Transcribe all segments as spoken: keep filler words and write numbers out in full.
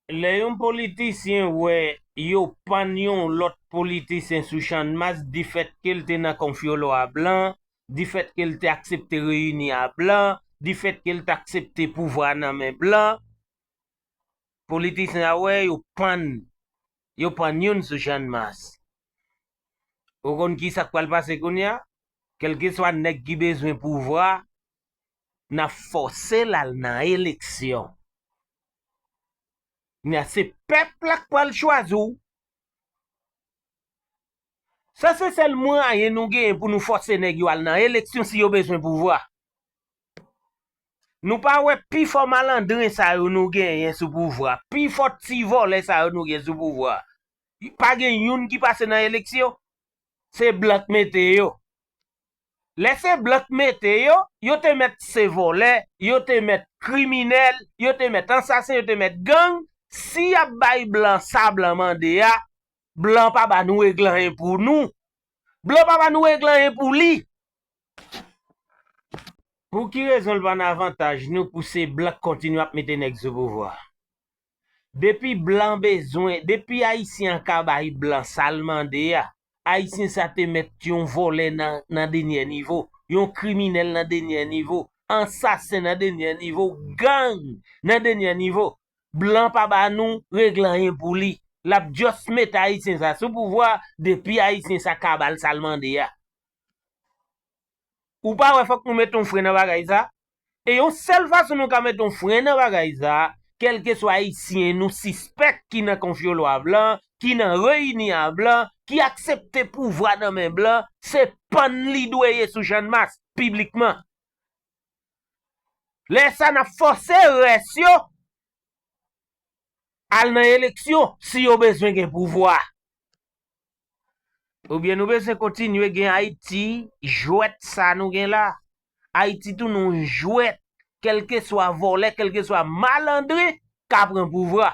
Lè yon politisyen wè yo pann yon lòt politisyen sou Channmas, difèt ke l te nan konfyolo a blan, difèt ke l te aksepte reyini a blan, difèt ke l te aksepte pouvwa nan men blan, politisyen a wè yo pann, yo pann youn sou Channmas. Ou konn ki sa k pral pase kounye a? Kèlkeswa nèg ki bezwen pouvwa, n ap fòse l al nan eleksyon. Kounye a se pèp la k pral chwazi w. Sa se sèl mwayen nou genyen pou nou fòse nèg yo al nan eleksyon si yo bezwen pouvwa. Nou pa wè pifò malandren sa yo nou genyen sou pouvwa, pifò ti vòlè sa yo nou gen sou pouvwa. Pa gen youn ki pase nan eleksyon. Se blan k mete yo. Lè se blan k mete yo, yo te mèt se vòlè, yo te mèt kriminèl, yo te mèt ansasen, yo te mèt gang. Si y ap bay blan sa blan mande a, blan pa ba nou regle anyen pou nou. Blan pa ba nou regle anyen pou li. Pou ki rezon l pa nan avantaj nou pou se blan k kontinye ap mete nèg sou pouvwa? Depi blan bezwen, depi ayisyen an ka bay blan sa l mande a, ayisyen sa te mèt yon vòlè nan, nan denyè nivo, yon kriminèl nan denyè nivo, ansasen nan denyè nivo, gang nan denyè nivo. Blan pa ba nou regle anyen pou li. L ap just mete ayisyen sa sou pouvwa, depi ayisyen sa ka ba l sa l mande a. Ou pa wè fòk nou mete yon fren nan bagay sa? E yon sèl fason nou ka mete yon fren nan bagay sa, kèlkeswa ayisyen nou sispèk ki nan konfyolo a blan, ki nan reyini a blan, ki aksepte pouvwa nan men blan, se pann li dwe ye sou Channmas, piblikman. Lè sa n ap fòse rès yo al nan eleksyon si yo bezwen gen pouvwa. Oubyen nou bezwen kontinye gen Ayiti, jwèt sa nou gen la. Ayiti tounen yon jwèt, kèlkeswa vòlè, kèlkeswa malandren ka pran pouvwa.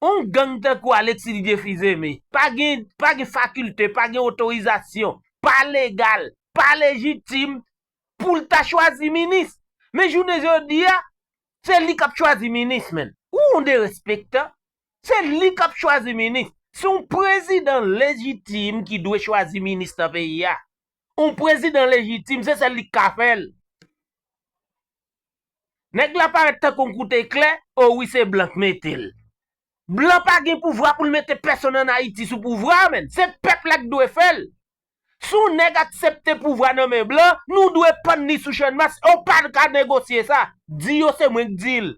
On gang tankou Alexis Didier Fils-Aimé, pa gen, pa gen fakilte, pa gen otorizasyon, pa legal, pa lejitim pou l ta chwazi minis. Men jounen jodi a, se li k ap chwazi minis, menn. Ou yon derespektan. Se li k ap chwazi minis. Se yon prezidan lejitim ki dwe chwazi minis nan peyi a. Yon prezidan lejitim, se sèl li k ka fè l. Nèg la parèt tankou yon kout eklè, o wi, se blan k mete l. Blan pa gen pouvwa pou l mete pèsonn ann Ayiti sou pouvwa, menn. Se pèp la k dwe fè l. Si yon nèg aksepte pouvwa nan men blan, nou dwe pann li sou Channmas, yo pa ka negosye sa. Di yo se mwen k di l.